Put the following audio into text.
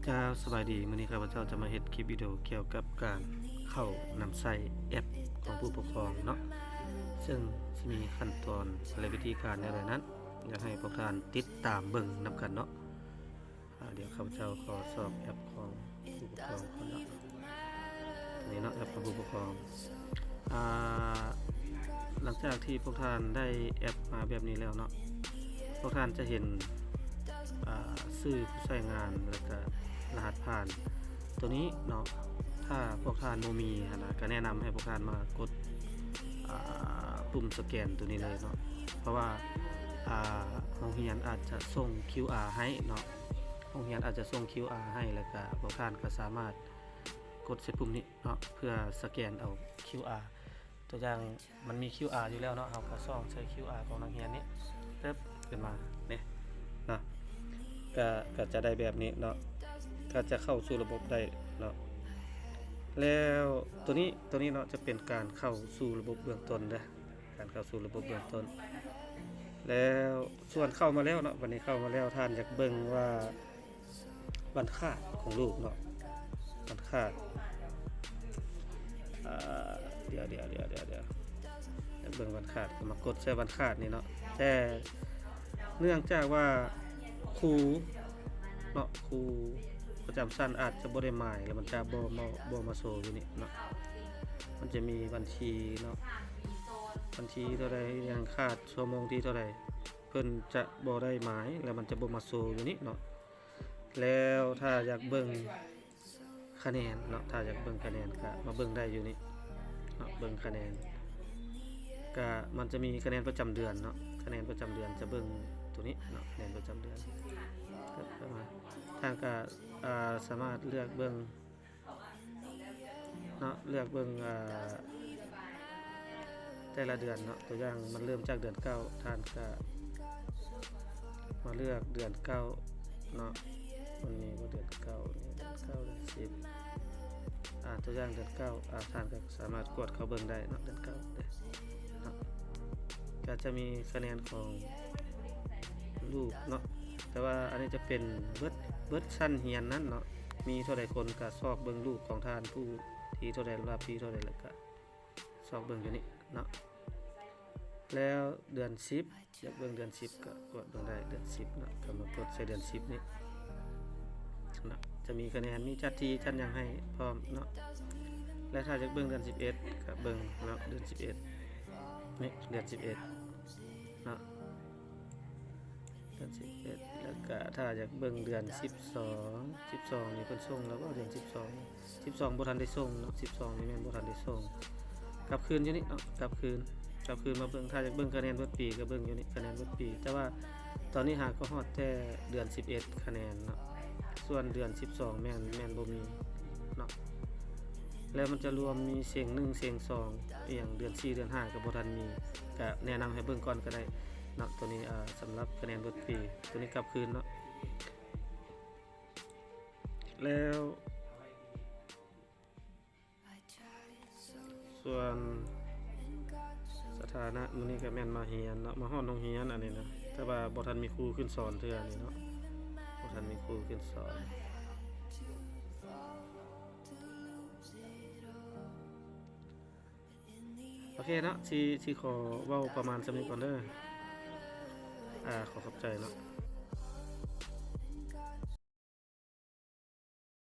ເຈົ້າ ສະບາຍດີ. ມື້ນີ້ຂ້າພະເຈົ້າຈະມາເຮັດຄລິບວິດີໂອກ່ຽວກັບການເຂົ້ານຳໃຊ້ແອັບຂອງຜູ້ປົກຄອງເນາະ, ເຊິ່ງຊິມີຂັ້ນຕອນ ແລະ ວິທີການແນວໃດນັ້ນ ຢາກໃຫ້ພວກທ່ານຕິດຕາມເບິ່ງນຳກັນເນາະ. ອາ ດຽວຂ້າພະເຈົ້າຂໍຊອກແອັບຂອງຜູ້ປົກຄອງກ່ອນເນາະ. ນີ້ເນາະ ແອັບຂອງຜູ້ປົກຄອງ. ອາ ຫຼັງຈາກທີ່ພວກທ່ານໄດ້ແອັບມາແບບນີ້ແລ້ວເນາະ, ພວກທ່ານຈະເຫັນ ອາ ຊື່ຜູ້ໃຊ້ງານ ແລ້ວກະລະຫັດຜ່ານໂຕນີ້ເນາະ. ຖ້າພວກທ່ານບໍ່ມີຫັ້ນນະ ກະແນະນຳໃຫ້ພວກທ່ານມາກົດ ອາ ປຸ່ມສະແກນໂຕນີ້ເລີຍເນາະ, ເພາະວ່າ ອາ ໂຮງຮຽນອາດຈະສົ່ງຄິວອາໃຫ້ເນາະ. ໂຮງຮຽນອາດຈະສົ່ງຄິວອາໃຫ້ ແລ້ວກະພວກທ່ານກະສາມາດກົດໃສ່ປຸ່ມນີ້ເນາະ ເພື່ອສະແກນເອົາຄິວອາ. ຕົວຢ່າງມັນມີຄິວອາຢູ່ແລ້ວເນາະ, ເຮົາກະສ່ອງໃສ່ຄິວອາຂອງນັກຮຽນນີ້ ເຕີບ ຂຶ້ນມານີ້ເນາະ, ກະ ກະຈະໄດ້ແບບນີ້ເນາະ, ກະຈະເຂົ້າສູ່ລະບົບໄດ້ເນາະ. ແລ້ວໂຕນີ້ ໂຕນີ້ເນາະ ຈະເປັນການເຂົ້າສູ່ລະບົບເບື້ອງຕົ້ນເດີ. ການເຂົ້າສູ່ລະບົບເບື້ອງຕົ້ນ. ແລ້ວສ່ວນເຂົ້າມາແລ້ວເນາະ, ບັດນີ້ເຂົ້າມາແລ້ວ ທ່ານຢາກເບິ່ງວ່າວັນຄາດຂອງລູກເນາະ, ວັນຄາດ ອາ ດຽວ ດຽວ ດຽວ ດຽວ ດຽວ ຢາກເບິ່ງວັນຄາດ ກໍມາກົດໃສ່ວັນຄາດນີ້ເນາະ. ແຕ່ເນື່ອງຈາກວ່າຄູເນາະ ຄູປະຈຳຊັ້ນອາດຈະບໍ່ໄດ້ໝາຍ ແລ້ວມັນຈະບໍ່ມາ ບໍ່ມາໂຊຢູ່ນີ້ເນາະ. ມັນຈະມີວັນທີເນາະ ວັນທີເທົ່າໃດ ຍັງຂາດຊົ່ວໂມງທີເທົ່າໃດ ເພິ່ນຈະບໍ່ໄດ້ໝາຍ ແລ້ວມັນຈະບໍ່ມາໂຊຢູ່ນີ້ເນາະ. ແລ້ວຖ້າຢາກເບິ່ງຄະແນນເນາະ, ຖ້າຢາກເບິ່ງຄະແນນກະມາເບິ່ງໄດ້ຢູ່ນີ້ເນາະ, ເບິ່ງຄະແນນ ກະມັນຈະມີຄະແນນປະຈຳເດືອນເນາະ, ຄະແນນປະຈຳເດືອນຈະເບິ່ງໂຕນີ້ເນາະ, ຄະແນນປະຈຳເດືອນ. ທ່ານກະ ອາ ສາມາດເລືອກເບິ່ງ ເນາະ ເລືອກເບິ່ງ ອາ ແຕ່ລະເດືອນເນາະ. ຕົວຢ່າງມັນເລີ່ມຈາກເດືອນເກົ້າ ທ່ານກະມາເລືອກເດືອນເກົ້າເນາະ, ມັນມີບໍ່ເດືອນເກົ້າ ເດືອນເກົ້າ ເດືອນສິບ ອາ ຕົວຢ່າງເດືອນເກົ້າ ອາ ທ່ານກະສາມາດກວດເຂົ້າເບິ່ງໄດ້ເນາະ ເດືອນເກົ້າເດ້ເນາະ. ກະຈະມີຄະແນນຂອງ ລູກເນາະ, ແຕ່ວ່າອັນນີ້ຈະເປັນເບິດ ເບິດຊັ້ນຮຽນນັ້ນເນາະ, ມີເທົ່າໃດຄົນກະຊອກເບິ່ງລູກຂອງທ່ານ ຜູ້ທີເທົ່າໃດ ລະດັບທີເທົ່າໃດ ແລ້ວກະຊອກເບິ່ງຢູ່ນີ້ເນາະ. ແລ້ວເດືອນສິບ ຢາກເບິ່ງເດືອນສິບກະກວດເບິ່ງໄດ້ ເດືອນສິບເນາະ, ກະມາກົດໃສ່ເດືອນສິບນີ້ເນາະ, ຈະມີຄະແນນ ມີຈັດທີຈັດຫຍັງໃຫ້ພ້ອມເນາະ. ແລະຖ້າຢາກເບິ່ງເດືອນສິບເອັດກະເບິ່ງເນາະ ເດືອນສິບເອັດ ນີ້ເດືອນສິບເອັດເນາະ ເດືອນສິບເອັດ. ແລ້ວກະຖ້າຢາກເບິ່ງເດືອນສິບສອງ ສິບສອງນີ້ເພິ່ນສົ່ງແລ້ວບໍ່ ເດືອນສິບສອງ ສິບສອງບໍ່ທັນໄດ້ສົ່ງເນາະ, ສິບສອງນີ້ແມ່ນບໍ່ທັນໄດ້ສົ່ງ. ກັບຄືນຢູ່ນີ້ເນາະ ກັບຄືນ ກັບຄືນມາເບິ່ງ. ຖ້າຢາກເບິ່ງຄະແນນເບິດປີກະເບິ່ງຢູ່ນີ້ ຄະແນນເບິດປີ, ແຕ່ວ່າຕອນນີ້ຫາກໍຮອດແຕ່ເດືອນສິບເອັດຄະແນນເນາະ, ສ່ວນເດືອນສິບສອງແມ່ນ ແມ່ນບໍ່ມີເນາະ. ແລ້ວມັນຈະລວມມີເສັງໜຶ່ງ ເສັງສອງ ອີ່ຫຍັງ ເດືອນສີ່ ເດືອນຫ້າກະບໍ່ທັນມີ, ກະແນະນຳໃຫ້ເບິ່ງກ່ອນກະໄດ້ເນາະ. ໂຕນີ້ ອາ ສຳລັບຄະແນນເບິດປີ ໂຕນີ້ກັບຄືນເນາະ. ແລ້ວ ສ່ວນສະຖານະມື້ນີ້ກະແມ່ນມາຮຽນເນາະ, ມາຮອດໂຮງຮຽນອັນນີ້ນະ, ແຕ່ວ່າບໍ່ທັນມີຄູຂຶ້ນສອນເທື່ອນີ້ເນາະ, ບໍ່ທັນມີຄູຂຶ້ນສອນ. ໂອເຄເນາະ, ຊິ ຊິຂໍເວົ້າປະມານສ່ຳນີ້ກ່ອນເດີ. ອາ ຂໍຂອບໃຈເນາະ.